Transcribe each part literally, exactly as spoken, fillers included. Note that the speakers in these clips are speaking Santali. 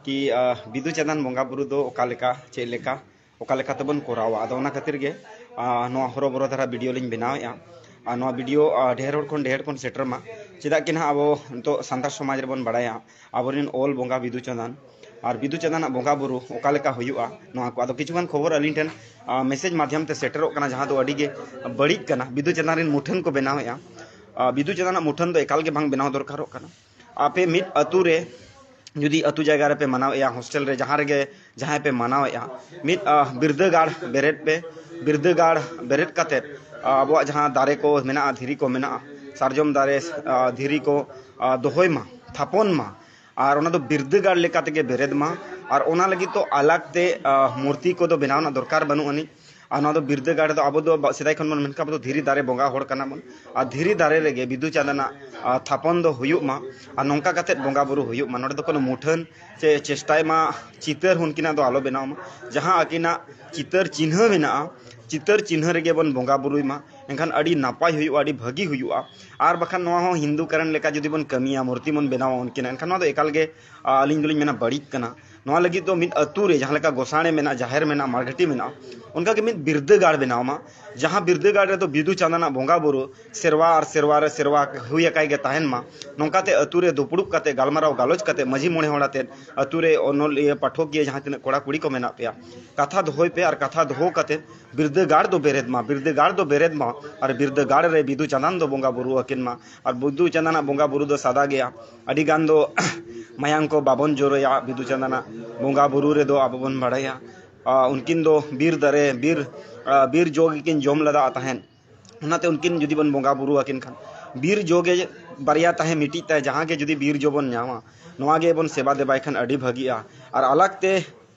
ᱠᱤ ᱵᱤᱫᱩ ᱪᱟᱸᱫᱟᱱ ᱵᱚᱸᱜᱟ ᱵᱩᱨᱩ ᱫᱚ ᱚᱠᱟ ᱞᱮᱠᱟ, ᱪᱮᱫ ᱞᱮᱠᱟ, ᱚᱠᱟ ᱞᱮᱠᱟ ᱛᱮᱵᱚᱱ ᱠᱚᱨᱟᱣᱟ᱾ ᱟᱫᱚ ᱚᱱᱟ ᱠᱷᱟᱹᱛᱤᱨ ᱜᱮ ᱱᱚᱣᱟ ᱦᱚᱨᱚ ᱵᱚᱨᱚ ᱫᱷᱟᱨᱟ ᱵᱷᱤᱰᱤᱭᱳ ᱞᱤᱧ ᱵᱮᱱᱟᱣᱮᱫᱼᱟ᱾ ᱟᱨ ᱱᱚᱣᱟ ᱵᱷᱤᱰᱤᱭᱳ ᱰᱷᱮᱨ ᱦᱚᱲ ᱠᱷᱚᱱ ᱰᱷᱮᱨ ᱵᱚᱱ ᱥᱮᱴᱮᱨ ᱢᱟ᱾ ᱪᱮᱫᱟᱜ ᱠᱤ ᱱᱟᱦᱟᱜ ᱟᱵᱚ ᱱᱤᱛᱚᱜ ᱥᱟᱱᱛᱟᱲ ᱥᱚᱢᱟᱡᱽ ᱨᱮᱵᱚᱱ ᱵᱟᱲᱟᱭᱟ ᱟᱵᱚᱨᱮᱱ ᱚᱞ ᱵᱚᱸᱜᱟ ᱵᱤᱫᱩ ᱪᱟᱸᱫᱟᱱ ᱟᱨ ᱵᱤᱫᱩ ᱪᱟᱸᱫᱟᱱᱟᱜ ᱵᱚᱸᱜᱟ ᱵᱩᱨᱩ ᱚᱠᱟ ᱞᱮᱠᱟ ᱦᱩᱭᱩᱜᱼᱟ, ᱱᱚᱣᱟ ᱠᱚ᱾ ᱟᱫᱚ ᱠᱤᱪᱷᱩᱜᱟᱱ ᱠᱷᱚᱵᱚᱨ ᱟᱹᱞᱤᱧ ᱴᱷᱮᱱ ᱢᱮᱥᱮᱡᱽ ᱢᱟᱫᱽᱫᱷᱚᱢ ᱛᱮ ᱥᱮᱴᱮᱨᱚᱜ ᱠᱟᱱᱟ, ᱡᱟᱦᱟᱸ ᱫᱚ ᱟᱹᱰᱤ ᱜᱮ ᱵᱟᱹᱲᱤᱡ ᱠᱟᱱᱟ᱾ ᱵᱤᱫᱩ ᱪᱟᱸᱫᱟᱱ ᱨᱮᱱ ᱢᱩᱴᱷᱟᱹᱱ ᱠᱚ ᱵᱮᱱᱟᱣᱮᱫᱼᱟ᱾ ᱵᱤᱫᱩ ᱪᱟᱸᱫᱟᱱᱟᱜ ᱢᱩᱴᱷᱟᱹᱱ ᱫᱚ ᱮᱠᱟᱞ ᱜᱮ ᱵᱟᱝ ᱵᱮᱱᱟᱣ ᱫᱚᱨᱠᱟᱨᱚᱜ ᱠᱟᱱᱟ᱾ ᱟᱯᱮ ᱢᱤᱫ ᱟᱹᱛᱩ ᱨᱮ ᱡᱩᱫᱤ ᱟᱹᱛᱩ ᱡᱟᱭᱜᱟ ᱨᱮᱯᱮ ᱢᱟᱱᱟᱣᱮᱫᱼᱟ, ᱦᱳᱥᱴᱮᱞ ᱨᱮ, ᱡᱟᱦᱟᱸ ᱨᱮᱜᱮ ᱡᱟᱦᱟᱸᱭ ᱯᱮ ᱢᱟᱱᱟᱣᱮᱫᱼᱟ, ᱢᱤᱫ ᱵᱤᱨᱫᱟᱹᱜᱟᱲ ᱵᱮᱨᱮᱫ ᱯᱮ᱾ ᱵᱤᱨᱫᱟᱹᱜᱟᱲ ᱵᱮᱨᱮᱫ ᱠᱟᱛᱮᱫ ᱟᱵᱚᱣᱟᱜ ᱡᱟᱦᱟᱸ ᱫᱟᱨᱮ ᱠᱚ ᱢᱮᱱᱟᱜᱼᱟ, ᱫᱷᱤᱨᱤ ᱠᱚ ᱢᱮᱱᱟᱜᱼᱟ, ᱥᱟᱨᱡᱚᱢ ᱫᱟᱨᱮ, ᱫᱷᱤᱨᱤ ᱠᱚ ᱫᱚᱦᱚᱭ ᱢᱟ, ᱛᱷᱟᱯᱚᱱ ᱢᱟ᱾ ᱟᱨ ᱚᱱᱟ ᱫᱚ ᱵᱤᱨᱫᱟᱹᱜᱟᱲ ᱞᱮᱠᱟ ᱛᱮᱜᱮ ᱵᱮᱨᱮᱫ ᱢᱟ᱾ ᱟᱨ ᱚᱱᱟ ᱞᱟᱹᱜᱤᱫ ᱫᱚ ᱟᱞᱟᱜᱽ ᱛᱮ ᱢᱩᱨᱛᱤ ᱠᱚᱫᱚ ᱵᱮᱱᱟᱣ ᱨᱮᱱᱟᱜ ᱫᱚᱨᱠᱟᱨ ᱵᱟᱹᱱᱩᱜ ᱟᱹᱱᱤᱡ᱾ ᱟᱨ ᱱᱚᱣᱟ ᱫᱚ ᱵᱤᱨᱫᱟᱹᱜᱟᱲ ᱨᱮᱫᱚ ᱟᱵᱚ ᱫᱚ ᱥᱮᱫᱟᱭ ᱠᱷᱚᱱ ᱵᱚᱱ ᱢᱮᱱ ᱠᱟᱜ, ᱟᱵᱚ ᱫᱚ ᱫᱷᱤᱨᱤ ᱫᱟᱨᱮ ᱵᱚᱸᱜᱟ ᱦᱚᱲ ᱠᱟᱱᱟ ᱵᱚᱱ᱾ ᱟᱨ ᱫᱷᱤᱨᱤ ᱫᱟᱨᱮ ᱨᱮᱜᱮ ᱵᱤᱫᱩ ᱪᱟᱸᱫᱟᱱᱟᱜ ᱛᱷᱟᱯᱚᱱ ᱫᱚ ᱦᱩᱭᱩᱜ ᱢᱟ᱾ ᱟᱨ ᱱᱚᱝᱠᱟ ᱠᱟᱛᱮᱫ ᱵᱚᱸᱜᱟ ᱵᱩᱨᱩ ᱦᱩᱭᱩᱜ ᱢᱟ᱾ ᱱᱚᱰᱮ ᱫᱚ ᱠᱳᱱᱳ ᱢᱩᱴᱷᱟᱹᱱ ᱪᱮ ᱪᱮᱥᱴᱟᱭ ᱢᱟ ᱪᱤᱛᱟᱹᱨ ᱦᱚᱸ ᱩᱱᱠᱤᱱᱟᱜ ᱫᱚ ᱟᱞᱚ ᱵᱮᱱᱟᱣ ᱢᱟ᱾ ᱡᱟᱦᱟᱸ ᱟᱹᱠᱤᱱᱟᱜ ᱪᱤᱛᱟᱹᱨ ᱪᱤᱱᱦᱟᱹ ᱢᱮᱱᱟᱜᱼᱟ, ᱪᱤᱛᱟᱹᱨ ᱪᱤᱱᱦᱟᱹ ᱨᱮᱜᱮ ᱵᱚᱱ ᱵᱚᱸᱜᱟ ᱵᱩᱨᱩᱭ ᱢᱟ᱾ ᱮᱱᱠᱷᱟᱱ ᱟᱹᱰᱤ ᱱᱟᱯᱟᱭ ᱦᱩᱭᱩᱜᱼᱟ, ᱟᱹᱰᱤ ᱵᱷᱟᱹᱜᱤ ᱦᱩᱭᱩᱜᱼᱟ᱾ ᱟᱨ ᱵᱟᱠᱷᱟᱱ ᱱᱚᱣᱟ ᱦᱚᱸ ᱦᱤᱱᱫᱩ ᱠᱟᱨᱚᱱ ᱞᱮᱠᱟ ᱡᱩᱫᱤ ᱵᱚᱱ ᱠᱟᱹᱢᱤᱭᱟ, ᱢᱩᱨᱛᱤ ᱵᱚᱱ ᱵᱮᱱᱟᱣᱟ ᱩᱱᱠᱤᱱᱟᱜ, ᱮᱱᱠᱷᱟᱱ ᱱᱚᱣᱟ ᱫᱚ ᱮᱠᱟᱞ ᱜᱮ ᱟᱹᱞᱤᱧ ᱫᱚᱞᱤᱧ ᱢᱮᱱᱟ ᱵᱟᱹᱲᱤᱡ ᱠᱟᱱᱟ᱾ ᱱᱚᱣᱟ ᱞᱟᱹᱜᱤᱫ ᱫᱚ ᱢᱤᱫ ᱟᱹᱛᱩ ᱨᱮ ᱡᱟᱦᱟᱸ ᱞᱮᱠᱟ ᱜᱚᱥᱟᱬᱮ ᱢᱮᱱᱟᱜᱼᱟ, ᱡᱟᱦᱮᱨ ᱢᱮᱱᱟᱜᱼᱟ, ᱢᱟᱲᱜᱷᱟᱹᱴᱤ ᱢᱮᱱᱟᱜᱼᱟ, ᱚᱱᱠᱟᱜᱮ ᱢᱤᱫ ᱵᱤᱨᱫᱟᱹᱜᱟᱲ ᱵᱮᱱᱟᱣ ᱢᱟ᱾ ᱡᱟᱦᱟᱸ ᱵᱤᱨᱫᱟᱹᱜᱟᱲ ᱨᱮᱫᱚ ᱵᱤᱫᱩ ᱪᱟᱸᱫᱟᱱᱟᱜ ᱵᱚᱸᱜᱟ ᱵᱩᱨᱩ ᱥᱮᱨᱣᱟ ᱟᱨ ᱥᱮᱨᱣᱟ ᱨᱮ ᱥᱮᱨᱣᱟ ᱦᱩᱭ ᱟᱠᱟᱭ ᱜᱮ ᱛᱟᱦᱮᱱ ᱢᱟ᱾ ᱱᱚᱝᱠᱟᱛᱮ ᱟᱹᱛᱩ ᱨᱮ ᱫᱩᱯᱲᱩᱵ ᱠᱟᱛᱮ, ᱜᱟᱞᱢᱟᱨᱟᱣ ᱜᱟᱞᱚᱪ ᱠᱟᱛᱮ, ᱢᱟᱹᱡᱷᱤ ᱢᱚᱬᱮ ᱦᱚᱲ ᱟᱛᱮᱫ ᱟᱹᱛᱩ ᱨᱮ ᱚᱱᱚᱞᱤᱭᱟᱹ, ᱯᱟᱴᱷᱚᱠᱤᱭᱟᱹ, ᱡᱟᱦᱟᱸ ᱛᱤᱱᱟᱹᱜ ᱠᱚᱲᱟ ᱠᱩᱲᱤ ᱠᱚ ᱢᱮᱱᱟᱜ ᱯᱮᱭᱟ, ᱠᱟᱛᱷᱟ ᱫᱚᱦᱚᱭ ᱯᱮ ᱟᱨ ᱠᱟᱛᱷᱟ ᱫᱚᱦᱚ ᱠᱟᱛᱮ ᱵᱤᱨᱫᱟᱹᱜᱟᱲ ᱫᱚ ᱵᱮᱨᱮᱫ ᱢᱟ, ᱵᱤᱨᱫᱟᱹᱜᱟᱲ ᱫᱚ ᱵᱮᱨᱮᱫ ᱢᱟ᱾ ᱟᱨ ᱵᱤᱨᱫᱟᱹᱜᱟᱲ ᱨᱮ ᱵᱤᱫᱩ ᱪᱟᱸᱫᱟᱱ ᱫᱚ ᱵᱚᱸᱜᱟ ᱵᱩᱨᱩ ᱟᱹᱠᱤᱱ ᱢᱟ᱾ ᱟᱨ ᱵᱤᱫᱩ ᱪᱟᱸᱫᱟᱱᱟᱜ ᱵᱚᱸᱜᱟ ᱵᱩᱨᱩ ᱫᱚ ᱥᱟᱫᱟ ᱜᱮᱭᱟ᱾ ᱟᱹᱰᱤ ᱜᱟᱱ ᱫᱚ ᱢᱟᱭᱟᱝ ᱠᱚ ᱵᱟᱵᱚᱱ ᱡᱚᱨᱚᱭᱟ ᱵᱤᱫᱩ ᱪᱟᱸᱫᱟᱱᱟᱜ ᱵᱚᱸᱜᱟ ᱵᱩᱨᱩ ᱨᱮᱫᱚ᱾ ᱟᱵᱚ ᱵᱚᱱ ᱵᱟᱲᱟᱭᱟ, ᱟᱨ ᱩᱱᱠᱤᱱ ᱫᱚ ᱵᱤᱨ ᱫᱟᱨᱮ, ᱵᱤᱨ, ᱟᱨ ᱵᱤᱨ ᱡᱚ ᱜᱮᱠᱤᱱ ᱡᱚᱢ ᱞᱮᱫᱟ ᱛᱟᱦᱮᱸᱫ᱾ ᱚᱱᱟᱛᱮ ᱩᱱᱠᱤᱱ ᱡᱩᱫᱤ ᱵᱚᱱ ᱵᱚᱸᱜᱟ ᱵᱩᱨᱩ ᱟᱹᱠᱤᱱ ᱠᱷᱟᱱ, ᱵᱤᱨ ᱡᱚ ᱜᱮ ᱵᱟᱨᱭᱟ ᱛᱟᱦᱮᱸ ᱢᱤᱫᱴᱤᱡ ᱛᱟᱭ, ᱡᱟᱦᱟᱸ ᱜᱮ ᱡᱩᱫᱤ ᱵᱤᱨ ᱡᱚ ᱵᱚᱱ ᱧᱟᱢᱟ, ᱱᱚᱣᱟ ᱜᱮ ᱵᱚᱱ ᱥᱮᱵᱟ ᱫᱮᱵᱟᱭ ᱠᱷᱟᱱ ᱟᱹᱰᱤ ᱵᱷᱟᱹᱜᱤᱜᱼᱟ᱾ ᱟᱨ ᱟᱞᱟᱜᱽ ᱛᱮ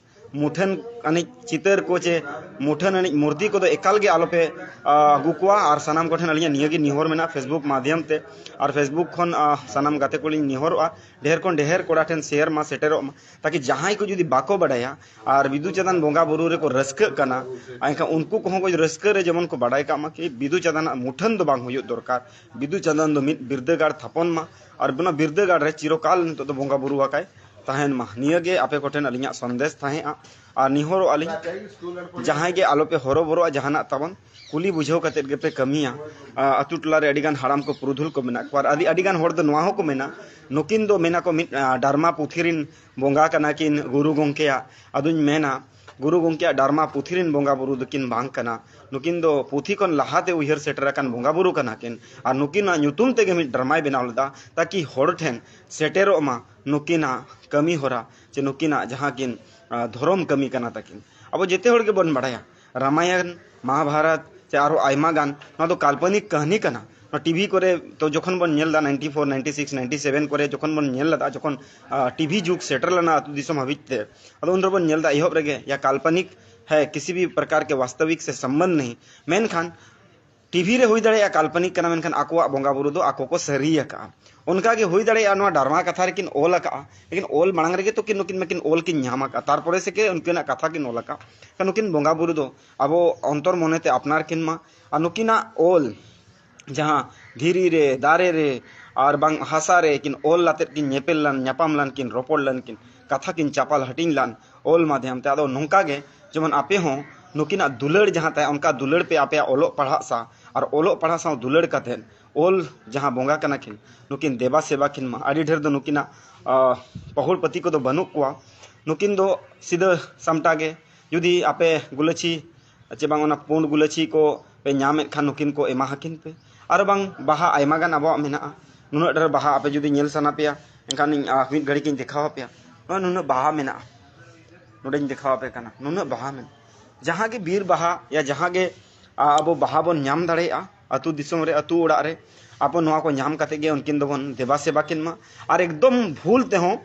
ᱢᱩᱴᱷᱟᱹᱱ ᱟᱹᱱᱤᱡ ᱪᱤᱛᱟᱹᱨ ᱠᱚ ᱪᱮ ᱢᱩᱴᱷᱟᱹᱱ ᱟᱹᱱᱤᱡ ᱢᱩᱨᱛᱤ ᱠᱚᱫᱚ ᱮᱠᱟᱞ ᱜᱮ ᱟᱞᱚᱯᱮ, ᱟ, ᱟᱹᱜᱩ ᱠᱚᱣᱟ᱾ ᱟᱨ ᱥᱟᱱᱟᱢ ᱠᱚᱴᱷᱮᱱ ᱟᱹᱞᱤᱧᱟᱜ ᱱᱤᱭᱟᱹ ᱜᱮ ᱱᱮᱦᱚᱨ ᱢᱮᱱᱟᱜᱼᱟ, Facebook ᱢᱟᱫᱷᱭᱚᱢ ᱛᱮ ᱟᱨ Facebook ᱠᱷᱚᱱ, ᱟ, ᱥᱟᱱᱟᱢ ᱜᱟᱛᱮ ᱠᱚᱞᱤᱧ ᱱᱮᱦᱚᱨᱚᱜᱼᱟ, ᱰᱷᱮᱨ ᱠᱷᱚᱱ ᱰᱷᱮᱨ ᱠᱚᱲᱟ ᱴᱷᱮᱱ ᱥᱮᱭᱟᱨ ᱢᱟ, ᱥᱮᱴᱮᱨᱚᱜ ᱢᱟ, ᱛᱟᱠᱤ ᱡᱟᱦᱟᱸᱭ ᱠᱚ ᱡᱩᱫᱤ ᱵᱟᱠᱚ ᱵᱟᱰᱟᱭᱟ ᱟᱨ ᱵᱤᱫᱩ ᱪᱟᱸᱫᱟᱱ ᱵᱚᱸᱜᱟ ᱵᱩᱨᱩ ᱨᱮᱠᱚ ᱨᱟᱹᱥᱠᱟᱹᱜ ᱠᱟᱱᱟ, ᱮᱱᱠᱷᱟᱱ ᱩᱱᱠᱩ ᱠᱚᱦᱚᱸ ᱠᱚ ᱨᱟᱹᱥᱠᱟᱹ ᱨᱮ ᱡᱮᱢᱚᱱ ᱠᱚ ᱵᱟᱰᱟᱭ ᱠᱟᱜ ᱢᱟ ᱠᱤ ᱵᱤᱫᱩ ᱪᱟᱸᱫᱟᱱᱟᱜ ᱢᱩᱴᱷᱟᱹᱱ ᱫᱚ ᱵᱟᱝ ᱦᱩᱭᱩᱜ ᱫᱚᱨᱠᱟᱨ, ᱵᱤᱫᱩ ᱪᱟᱸᱫᱟᱱ ᱫᱚ ᱢᱤᱫ ᱵᱤᱨᱫᱟᱹᱜᱟᱲ ᱛᱷᱟᱯᱚᱱ ᱢᱟ᱾ ᱟᱨ ᱚᱱᱟ ᱵᱤᱨᱫᱟᱹᱜᱟᱲ ᱨᱮ ᱪᱤᱨᱚᱠᱟᱞ ᱱᱤᱛᱚᱜ ᱫᱚ ᱵᱚᱸᱜᱟ ᱵᱩᱨᱩ ᱟᱠᱟᱭ ᱛᱟᱦᱮᱱ ᱢᱟ᱾ ᱱᱤᱭᱟᱹ ᱜᱮ ᱟᱯᱮ ᱠᱚᱴᱷᱮᱱ ᱟᱹᱞᱤᱧᱟᱜ ᱥᱚᱱᱫᱮᱥ ᱛᱟᱦᱮᱸᱜᱼᱟ᱾ ᱟᱨ ᱱᱮᱦᱚᱨᱚᱜ ᱟᱹᱞᱤᱧ, ᱡᱟᱦᱟᱸᱭ ᱜᱮ ᱟᱞᱚᱯᱮ ᱦᱚᱨᱚᱵᱚᱨᱚᱜᱼᱟ, ᱡᱟᱦᱟᱱᱟᱜ ᱛᱟᱵᱚᱱ ᱠᱩᱞᱤ ᱵᱩᱡᱷᱟᱹᱣ ᱠᱟᱛᱮᱫ ᱜᱮᱯᱮ ᱠᱟᱹᱢᱤᱭᱟ᱾ ᱟ, ᱟᱹᱛᱩ ᱴᱚᱞᱟ ᱨᱮ ᱟᱹᱰᱤᱜᱟᱱ ᱦᱟᱲᱟᱢ ᱠᱚ ᱯᱩᱨᱩᱫᱷᱩᱞ ᱠᱚ ᱢᱮᱱᱟᱜ ᱠᱚᱣᱟ, ᱟᱨ ᱟᱹᱰᱤ, ᱟᱹᱰᱤᱜᱟᱱ ᱦᱚᱲ ᱫᱚ ᱱᱚᱣᱟ ᱦᱚᱸᱠᱚ ᱢᱮᱱᱟ, ᱱᱩᱠᱤᱱ ᱫᱚ ᱢᱮᱱᱟ ᱠᱚ ᱢᱤᱫ, ᱟ, ᱰᱟᱨᱢᱟ ᱯᱩᱛᱷᱤ ᱨᱤᱱ ᱵᱚᱸᱜᱟ ᱠᱟᱱᱟ ᱠᱤᱱ, ᱜᱩᱨᱩ ᱜᱚᱢᱠᱮᱭᱟᱜ᱾ ᱟᱫᱚᱧ ᱢᱮᱱᱟ, ᱜᱩᱨᱩ ᱜᱚᱢᱠᱮᱭᱟᱜ ᱰᱟᱨᱢᱟ ᱯᱩᱛᱷᱤ ᱨᱤᱱ ᱵᱚᱸᱜᱟ ᱵᱩᱨᱩ ᱫᱚᱠᱤᱱ ᱵᱟᱝ ᱠᱟᱱᱟ᱾ ᱱᱩᱠᱤᱱ ᱫᱚ ᱯᱩᱛᱷᱤ ᱠᱷᱚᱱ ᱞᱟᱦᱟᱛᱮ ᱩᱭᱦᱟᱹᱨ ᱥᱮᱴᱮᱨ ᱟᱠᱟᱱ ᱵᱚᱸᱜᱟ ᱵᱩᱨᱩ ᱠᱟᱱᱟ ᱠᱤᱱ, ᱟᱨ ᱱᱩᱠᱤᱱᱟᱜ ᱧᱩᱛᱩᱢ ᱛᱮᱜᱮ ᱢᱤᱫ ᱰᱨᱟᱢᱟᱭ ᱵᱮᱱᱟᱣ ᱞᱮᱫᱟ, ᱛᱟᱠᱤ ᱦᱚᱲ ᱴᱷᱮᱱ ᱥᱮᱴᱮᱨᱚᱜ ᱢᱟ ᱱᱩᱠᱤᱱᱟᱜ ᱠᱟᱹᱢᱤ ᱦᱚᱨᱟ, ᱪᱮ ᱱᱩᱠᱤᱱᱟᱜ ᱡᱟᱦᱟᱸ ᱠᱤᱱ, ᱟ, ᱫᱷᱚᱨᱚᱢ ᱠᱟᱹᱢᱤ ᱠᱟᱱᱟ ᱛᱟᱹᱠᱤᱱ᱾ ᱟᱵᱚ ᱡᱮᱛᱮ ᱦᱚᱲ ᱜᱮᱵᱚᱱ ᱵᱟᱲᱟᱭᱟ, ᱨᱟᱢᱟᱭᱚᱱ, ᱢᱚᱦᱟᱵᱷᱟᱨᱚᱛ, ᱪᱮ ᱟᱨᱚ ᱟᱭᱢᱟ ᱜᱟᱱ, ᱱᱚᱣᱟ ᱫᱚ ᱠᱟᱞᱯᱚᱱᱤᱠ ᱠᱟᱹᱦᱱᱤ ᱠᱟᱱᱟ᱾ ᱱᱚᱣᱟ ᱴᱤᱵᱷᱤ ᱠᱚᱨᱮ ᱛᱚ ᱡᱚᱠᱷᱚᱱ ᱵᱚᱱ ᱧᱮᱞ ᱮᱫᱟ, ninety four, ninety six, ninety seven ᱠᱚᱨᱮ ᱡᱚᱠᱷᱚᱱ ᱵᱚᱱ ᱧᱮᱞ ᱞᱮᱫᱟ, ᱡᱚᱠᱷᱚᱱ, ᱟ, ᱴᱤᱵᱷᱤ ᱡᱩᱜᱽ ᱥᱮᱴᱮᱨ ᱞᱮᱱᱟ ᱟᱹᱛᱩ ᱫᱤᱥᱚᱢ ᱦᱟᱹᱵᱤᱡ ᱛᱮ, ᱟᱫᱚ ᱩᱱ ᱨᱮᱵᱚᱱ ᱧᱮᱞ ᱮᱫᱟ ᱮᱦᱚᱵ ᱨᱮᱜᱮ, ᱭᱟ ᱠᱟᱞᱯᱚᱱᱤᱠ ᱦᱮ ᱠᱤᱥᱤ ᱵᱷᱤ ᱯᱨᱚᱠᱟᱨ ᱠᱮ ᱵᱟᱥᱛᱚᱵᱤᱠ ᱥᱮ ᱥᱚᱢᱵᱚᱱᱫᱷ ᱱᱟᱦᱤ᱾ ᱢᱮᱱᱠᱷᱟᱱ ᱴᱤᱵᱷᱤ ᱨᱮ ᱦᱩᱭ ᱫᱟᱲᱮᱭᱟᱜᱼᱟ ᱠᱟᱞᱯᱚᱱᱤᱠ ᱠᱟᱱᱟ, ᱢᱮᱱᱠᱷᱟᱱ ᱟᱠᱚᱣᱟᱜ ᱵᱚᱸᱜᱟ ᱵᱩᱨᱩ ᱫᱚ ᱟᱠᱚ ᱠᱚ ᱥᱟᱹᱨᱤ ᱟᱠᱟᱜᱼᱟ᱾ ᱚᱱᱠᱟ ᱜᱮ ᱦᱩᱭ ᱫᱟᱲᱮᱭᱟᱜᱼᱟ ᱱᱚᱣᱟ ᱰᱨᱟᱢᱟ ᱠᱟᱛᱷᱟ ᱨᱮᱠᱤᱱ ᱚᱞ ᱟᱠᱟᱜᱼᱟ, ᱞᱮᱠᱤᱱ ᱚᱞ ᱢᱟᱲᱟᱝ ᱨᱮᱜᱮ ᱛᱚ ᱠᱤᱱ, ᱱᱩᱠᱤᱱ ᱢᱟᱠᱤᱱ ᱚᱞ ᱠᱤᱱ ᱧᱟᱢ ᱟᱠᱟᱫᱼᱟ, ᱛᱟᱨᱯᱚᱨᱮ ᱥᱮ ᱠᱤ ᱩᱱᱠᱤᱱᱟᱜ ᱠᱟᱛᱷᱟ ᱠᱤᱱ ᱚᱞ ᱟᱠᱟᱫᱼᱟ᱾ ᱮᱱᱠᱷᱟᱱ ᱱᱩᱠᱤᱱ ᱵᱚᱸᱜᱟ ᱵᱩᱨᱩ ᱫᱚ ᱟᱵᱚ ᱚᱱᱛᱚᱨ ᱢᱚᱱᱮᱛᱮ ᱟᱯᱱᱟᱨ ᱠᱤᱱ ᱢᱟ, ᱟᱨ ᱱᱩᱠᱤᱱᱟᱜ ᱚᱞ ᱡᱟᱦᱟᱸ ᱫᱷᱤᱨᱤ ᱨᱮ, ᱫᱟᱨᱮ ᱨᱮ, ᱟᱨ ᱵᱟᱝ ᱦᱟᱥᱟ ᱨᱮ ᱠᱤᱱ ᱚᱞ ᱟᱛᱮᱫ ᱠᱤᱱ ᱧᱮᱯᱮᱞ ᱞᱟᱱ, ᱧᱟᱯᱟᱢ ᱞᱟᱱ ᱠᱤᱱ, ᱨᱚᱯᱚᱲ ᱞᱟᱱ ᱠᱤᱱ, ᱠᱟᱛᱷᱟ ᱠᱤᱱ ᱪᱟᱯᱟᱞ ᱦᱟᱹᱴᱤᱧ ᱞᱟᱱ ᱚᱞ ᱢᱟᱫᱷᱭᱟᱢ ᱛᱮ᱾ ᱟᱫᱚ ᱱᱚᱝᱠᱟ ᱜᱮ ᱡᱮᱢᱚᱱ ᱟᱯᱮ ᱦᱚᱸ ᱱᱩᱠᱤᱱᱟᱜ ᱫᱩᱞᱟᱹᱲ ᱡᱟᱦᱟᱸ ᱛᱟᱦᱮᱸ, ᱚᱱᱠᱟ ᱫᱩᱞᱟᱹᱲ ᱯᱮ ᱟᱯᱮᱭᱟᱜ ᱚᱞᱚᱜ ᱯᱟᱲᱦᱟᱜ ᱥᱟᱶ, ᱟᱨ ᱚᱞᱚᱜ ᱯᱟᱲᱦᱟᱜ ᱥᱟᱶ ᱫᱩᱞᱟᱹᱲ ᱠᱟᱛᱮᱫ ᱚᱞ ᱡᱟᱦᱟᱸ ᱵᱚᱸᱜᱟ ᱠᱟᱱᱟ ᱠᱤᱱ, ᱱᱩᱠᱤᱱ ᱫᱮᱵᱟ ᱥᱮᱵᱟ ᱠᱤᱱ ᱢᱟ᱾ ᱟᱹᱰᱤ ᱰᱷᱮᱨ ᱫᱚ ᱱᱩᱠᱤᱱᱟᱜ, ᱟ, ᱯᱟᱹᱦᱩᱲ ᱯᱟᱹᱛᱤ ᱠᱚᱫᱚ ᱵᱟᱹᱱᱩᱜ ᱠᱚᱣᱟ᱾ ᱱᱩᱠᱤᱱ ᱫᱚ ᱥᱤᱫᱷᱟᱹ ᱥᱟᱢᱴᱟ ᱜᱮ, ᱡᱩᱫᱤ ᱟᱯᱮ ᱜᱩᱞᱟᱹᱪᱷᱤ ᱪᱮ ᱵᱟᱝ ᱚᱱᱟ ᱯᱩᱸᱰ ᱜᱩᱞᱟᱹᱪᱷᱤ ᱠᱚ ᱯᱮ ᱧᱟᱢᱮᱫ ᱠᱷᱟᱱ ᱱᱩᱠᱤᱱ ᱠᱚ ᱮᱢᱟ ᱟᱹᱠᱤᱱ ᱯᱮ᱾ ᱟᱨ ᱵᱟᱝ ᱵᱟᱦᱟ ᱟᱭᱢᱟ ᱜᱟᱱ ᱟᱵᱚᱣᱟᱜ ᱢᱮᱱᱟᱜᱼᱟ, ᱱᱩᱱᱟᱹᱜ ᱰᱷᱮᱨ ᱵᱟᱦᱟ ᱟᱯᱮ ᱡᱩᱫᱤ ᱧᱮᱞ ᱥᱟᱱᱟ ᱯᱮᱭᱟ, ᱮᱱᱠᱷᱟᱱ ᱤᱧ, ᱟ, ᱢᱤᱫ ᱜᱷᱟᱹᱲᱤᱡ ᱤᱧ ᱫᱮᱠᱷᱟᱣ ᱟᱯᱮᱭᱟ᱾ ᱱᱚᱜᱼᱚᱭ ᱱᱩᱱᱟᱹᱜ ᱵᱟᱦᱟ ᱢᱮᱱᱟᱜᱼᱟ, ᱱᱚᱰᱮᱧ ᱫᱮᱠᱷᱟᱣ ᱟᱯᱮ ᱠᱟᱱᱟ, ᱱᱩᱱᱟᱹᱜ ᱵᱟᱦᱟ ᱢᱮᱱᱟᱜᱼᱟ᱾ ᱡᱟᱦᱟᱸ ᱜᱮ ᱵᱤᱨ ᱵᱟᱦᱟ ᱭᱟ ᱡᱟᱦᱟᱸ ᱜᱮ, ᱟ, ᱟᱵᱚ ᱵᱟᱦᱟ ᱵᱚᱱ ᱧᱟᱢ ᱫᱟᱲᱮᱭᱟᱜᱼᱟ ᱟᱹᱛᱩ ᱫᱤᱥᱚᱢ ᱨᱮ, ᱟᱹᱛᱩ ᱚᱲᱟᱜ ᱨᱮ, ᱟᱵᱚ ᱱᱚᱣᱟ ᱠᱚ ᱧᱟᱢ ᱠᱟᱛᱮ ᱜᱮ ᱩᱱᱠᱤᱱ ᱫᱚᱵᱚᱱ ᱫᱮᱵᱟ ᱥᱮᱵᱟ ᱠᱤᱱ ᱢᱟ᱾ ᱟᱨ ᱮᱠᱫᱚᱢ ᱵᱷᱩᱞ ᱛᱮᱦᱚᱸ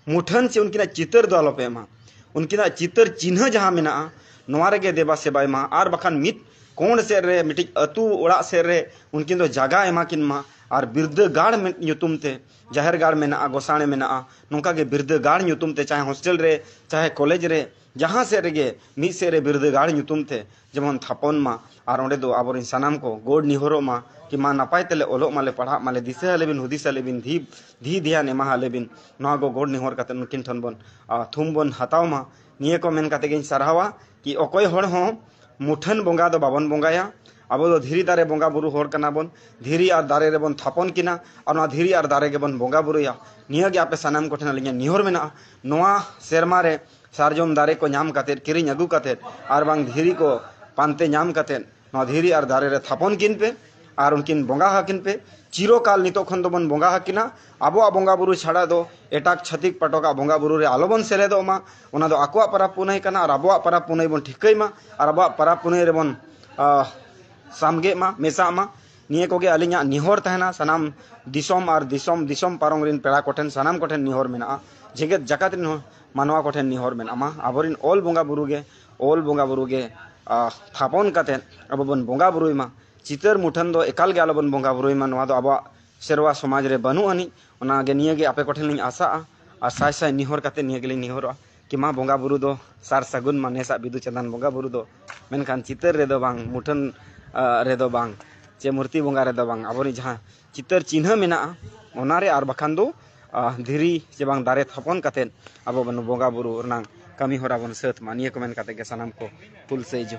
ᱢᱩᱴᱷᱟᱹᱱ ᱪᱮ ᱩᱱᱠᱤᱱᱟᱜ ᱪᱤᱛᱟᱹᱨ ᱫᱚ ᱟᱞᱚᱯᱮ ᱮᱢᱟ᱾ ᱩᱱᱠᱤᱱᱟᱜ ᱪᱤᱛᱟᱹᱨ ᱪᱤᱱᱦᱟᱹ ᱡᱟᱦᱟᱸ ᱢᱮᱱᱟᱜᱼᱟ, ᱱᱚᱣᱟ ᱨᱮᱜᱮ ᱫᱮᱵᱟ ᱥᱮᱵᱟᱭ ᱢᱟ᱾ ᱟᱨ ᱵᱟᱠᱷᱟᱱ ᱢᱤᱫ ᱠᱚᱬ ᱥᱮᱫ ᱨᱮ, ᱢᱤᱫᱴᱤᱡ ᱟᱹᱛᱩ ᱚᱲᱟᱜ ᱥᱮᱫ ᱨᱮ ᱩᱱᱠᱤᱱ ᱫᱚ ᱡᱟᱭᱜᱟ ᱮᱢᱟ ᱠᱤᱱ ᱢᱟ᱾ ᱟᱨ ᱵᱤᱨᱫᱟᱹᱜᱟᱲ ᱢᱮ-, ᱧᱩᱛᱩᱢ ᱛᱮ, ᱡᱟᱦᱮᱨ ᱜᱟᱲ ᱢᱮᱱᱟᱜᱼᱟ, ᱜᱚᱥᱟᱬᱮ ᱢᱮᱱᱟᱜᱼᱟ, ᱱᱚᱝᱠᱟ ᱜᱮ ᱵᱤᱨᱫᱟᱹᱜᱟᱲ ᱧᱩᱛᱩᱢ ᱛᱮ, ᱪᱟᱦᱮ ᱦᱳᱥᱴᱮᱞ ᱨᱮ, ᱪᱟᱦᱮ ᱠᱚᱞᱮᱡᱽ ᱨᱮ, ᱡᱟᱦᱟᱸ ᱥᱮᱫ ᱨᱮᱜᱮ ᱢᱤᱫ ᱥᱮᱫ ᱨᱮ ᱵᱤᱨᱫᱟᱹᱜᱟᱲ ᱧᱩᱛᱩᱢ ᱛᱮ ᱡᱮᱢᱚᱱ ᱛᱷᱟᱯᱚᱱ ᱢᱟ᱾ ᱟᱨ ᱚᱸᱰᱮ ᱫᱚ ᱟᱵᱚᱨᱮᱱ ᱥᱟᱱᱟᱢ ᱠᱚ ᱜᱚᱰ ᱱᱮᱦᱚᱨᱚᱜ ᱢᱟ, ᱠᱤ ᱢᱟ ᱱᱟᱯᱟᱭ ᱛᱮᱞᱮ ᱚᱞᱚᱜ ᱢᱟᱞᱮ ᱯᱟᱲᱦᱟᱜ ᱢᱟᱞᱮ, ᱫᱤᱥᱟᱹ ᱟᱞᱮ ᱵᱤᱱ, ᱦᱩᱫᱤᱥ ᱟᱞᱮ ᱵᱤᱱ, ᱫᱷᱤ ᱫᱷᱤ ᱫᱷᱮᱭᱟᱱ ᱮᱢᱟ ᱟᱞᱮ ᱵᱤᱱ᱾ ᱱᱚᱣᱟ ᱠᱚ ᱜᱚᱰ ᱱᱮᱦᱚᱨ ᱠᱟᱛᱮ ᱩᱱᱠᱤᱱ ᱴᱷᱮᱱ ᱵᱚᱱ ᱟᱸ, ᱛᱷᱩᱢ ᱵᱚᱱ ᱦᱟᱛᱟᱣ ᱢᱟ᱾ ᱱᱤᱭᱟᱹ ᱠᱚ ᱢᱮᱱ ᱠᱟᱛᱮ ᱜᱤᱧ ᱥᱟᱨᱦᱟᱣᱟ ᱠᱤ ᱚᱠᱚᱭ ᱦᱚᱲ ᱦᱚᱸ ᱢᱩᱴᱷᱟᱹᱱ ᱵᱚᱸᱜᱟ ᱫᱚ ᱵᱟᱵᱚᱱ ᱵᱚᱸᱜᱟᱭᱟ᱾ ᱟᱵᱚ ᱫᱚ ᱫᱷᱤᱨᱤ ᱫᱟᱨᱮ ᱵᱚᱸᱜᱟ ᱵᱩᱨᱩ ᱦᱚᱲ ᱠᱟᱱᱟ ᱵᱚᱱ᱾ ᱫᱷᱤᱨᱤ ᱟᱨ ᱫᱟᱨᱮ ᱨᱮᱵᱚᱱ ᱛᱷᱟᱯᱚᱱ ᱠᱤᱱᱟ ᱟᱨ ᱱᱚᱣᱟ ᱫᱷᱤᱨᱤ ᱟᱨ ᱫᱟᱨᱮ ᱜᱮᱵᱚᱱ ᱵᱚᱸᱜᱟ ᱵᱩᱨᱩᱭᱟ᱾ ᱱᱤᱭᱟᱹ ᱜᱮ ᱟᱯᱮ ᱥᱟᱱᱟᱢ ᱠᱚᱴᱷᱮᱱ ᱟᱹᱞᱤᱧᱟᱜ ᱱᱮᱦᱚᱨ ᱢᱮᱱᱟᱜᱼᱟ᱾ ᱱᱚᱣᱟ ᱥᱮᱨᱢᱟ ᱨᱮ ᱥᱟᱨᱡᱚᱢ ᱫᱟᱨᱮ ᱠᱚ ᱧᱟᱢ ᱠᱟᱛᱮᱫ, ᱠᱤᱨᱤᱧ ᱟᱹᱜᱩ ᱠᱟᱛᱮᱫ ᱟᱨ ᱵᱟᱝ ᱫᱷᱤᱨᱤ ᱠᱚ ᱯᱟᱱᱛᱮ ᱧᱟᱢ ᱠᱟᱛᱮᱫ ᱱᱚᱣᱟ ᱫᱷᱤᱨᱤ ᱟᱨ ᱫᱟᱨᱮ ᱨᱮ ᱛᱷᱟᱯᱚᱱ ᱠᱤᱱ ᱯᱮ ᱟᱨ ᱩᱱᱠᱤᱱ ᱵᱚᱸᱜᱟ ᱟᱹᱠᱤᱱ ᱯᱮ᱾ ᱪᱤᱨᱚᱠᱟᱞ ᱱᱤᱛᱚᱜ ᱠᱷᱚᱱ ᱫᱚᱵᱚᱱ ᱵᱚᱸᱜᱟ ᱟᱹᱠᱤᱱᱟ᱾ ᱟᱵᱚᱣᱟᱜ ᱵᱚᱸᱜᱟ ᱵᱩᱨᱩ ᱪᱷᱟᱲᱟ ᱫᱚ ᱮᱴᱟᱜ ᱪᱷᱟᱹᱛᱤᱠ ᱯᱟᱴᱚᱠᱟᱜ ᱵᱚᱸᱜᱟ ᱵᱩᱨᱩ ᱨᱮ ᱟᱞᱚᱵᱚᱱ ᱥᱮᱞᱮᱫᱚᱜ ᱢᱟ᱾ ᱚᱱᱟ ᱫᱚ ᱟᱠᱚᱣᱟᱜ ᱯᱚᱨᱚᱵᱽ ᱯᱩᱱᱟᱹᱭ ᱠᱟᱱᱟ ᱟᱨ ᱟᱵᱚᱣᱟᱜ ᱯᱚᱨᱚᱵᱽ ᱯᱩᱱᱟᱹᱭ ᱵᱚᱱ ᱴᱷᱤᱠᱟᱹᱭ ᱢᱟ ᱟᱨ ᱟᱵᱚᱣᱟᱜ ᱯᱚᱨᱚᱵᱽ ᱯᱩᱱᱟᱹᱭ ᱨᱮᱵᱚᱱ, ᱟᱦ, ᱥᱟᱢᱜᱮᱜ ᱢᱟ, ᱢᱮᱥᱟᱜ ᱢᱟ᱾ ᱱᱤᱭᱟᱹ ᱠᱚᱜᱮ ᱟᱹᱞᱤᱧᱟᱜ ᱱᱮᱦᱚᱨ ᱛᱟᱦᱮᱱᱟ ᱥᱟᱱᱟᱢ ᱫᱤᱥᱚᱢ ᱟᱨ ᱫᱤᱥᱚᱢ, ᱫᱤᱥᱚᱢ ᱯᱟᱨᱚᱢ ᱨᱮᱱ ᱯᱮᱲᱟ ᱠᱚᱴᱷᱮᱱ, ᱥᱟᱱᱟᱢ ᱠᱚᱴᱷᱮᱱ ᱱᱮᱦᱚᱨ ᱢᱮᱱᱟᱜᱼᱟ᱾ ᱡᱮᱜᱮᱛ ᱡᱟᱠᱟᱛ ᱨᱮᱱ ᱦᱚᱸ ᱢᱟᱱᱣᱟ ᱠᱚᱴᱷᱮᱱ ᱱᱮᱦᱚᱨ ᱢᱮᱱᱟᱜᱼᱟ, ᱢᱟ ᱟᱵᱚᱨᱮᱱ ᱚᱞ ᱵᱚᱸᱜᱟ ᱵᱩᱨᱩ ᱜᱮ, ᱚᱞ ᱵᱚᱸᱜᱟ ᱵᱩᱨᱩ ᱜᱮ, ᱟᱦ, ᱛᱷᱟᱯᱚᱱ ᱠᱟᱛᱮᱫ ᱟᱵᱚ ᱵᱚᱱ ᱵᱚᱸᱜᱟ ᱵᱩᱨᱩᱭ ᱢᱟ᱾ ᱪᱤᱛᱟᱹᱨ ᱢᱩᱴᱷᱟᱹᱱ ᱫᱚ ᱮᱠᱟᱞ ᱜᱮ ᱟᱞᱚᱵᱚᱱ ᱵᱚᱸᱜᱟ ᱵᱩᱨᱩᱭ ᱢᱟ, ᱱᱚᱣᱟ ᱫᱚ ᱟᱵᱚᱣᱟᱜ ᱥᱮᱨᱣᱟ ᱥᱚᱢᱟᱡᱽ ᱨᱮ ᱵᱟᱹᱱᱩᱜ ᱟᱹᱱᱤᱡ᱾ ᱚᱱᱟᱜᱮ, ᱱᱤᱭᱟᱹᱜᱮ ᱟᱯᱮ ᱠᱚᱴᱷᱮᱱ ᱞᱤᱧ ᱟᱥᱟᱜᱼᱟ ᱟᱨ ᱥᱟᱭ ᱥᱟᱭ ᱱᱮᱦᱚᱨ ᱠᱟᱛᱮ ᱱᱤᱭᱟᱹ ᱜᱮᱞᱤᱧ ᱱᱮᱦᱚᱨᱚᱜᱼᱟ ᱠᱤ ᱢᱟ ᱵᱚᱸᱜᱟ ᱵᱩᱨᱩ ᱫᱚ ᱥᱟᱨ ᱥᱟᱹᱜᱩᱱ ᱢᱟ, ᱱᱮᱥᱟᱜ ᱵᱤᱫᱩ ᱪᱟᱸᱫᱟᱱ ᱵᱚᱸᱜᱟ ᱵᱩᱨᱩ ᱫᱚ, ᱢᱮᱱᱠᱷᱟᱱ ᱪᱤᱛᱟᱹᱨ ᱨᱮᱫᱚ ᱵᱟᱝ, ᱢᱩᱴᱷᱟᱹᱱ, ᱟᱦ, ᱨᱮᱫᱚ ᱵᱟᱝ, ᱪᱮ ᱢᱩᱨᱛᱤ ᱵᱚᱸᱜᱟ ᱨᱮᱫᱚ ᱵᱟᱝ, ᱟᱵᱚᱨᱮᱱ ᱡᱟᱦᱟᱸ ᱪᱤᱛᱟᱹᱨ ᱪᱤᱱᱦᱟᱹ ᱢᱮᱱᱟᱜᱼᱟ, ᱚᱱᱟᱨᱮ ᱟᱨ ᱵᱟᱠᱷᱟᱱ ᱫᱚ, ᱟᱦ, ᱫᱷᱤᱨᱤ ᱪᱮ ᱵᱟᱝ ᱫᱟᱨᱮ ᱛᱷᱟᱯᱚᱱ ᱠᱟᱛᱮᱫ ᱟᱵᱚ ᱵᱚᱱ ᱵᱚᱸᱜᱟ ᱵᱩᱨᱩ ᱨᱮᱱᱟᱜ ᱠᱟᱹᱢᱤ ᱦᱚᱨᱟ ᱵᱚᱱ ᱥᱟᱹᱛ ᱢᱟ᱾ ᱱᱤᱭᱟᱹ ᱠᱚ ᱢᱮᱱ ᱠᱟᱛᱮᱫ ᱜᱮ ᱥᱟᱱᱟᱢ ᱠᱚ ᱦᱩᱞ ᱥᱟᱹᱭ ᱡᱚᱦᱟᱨ᱾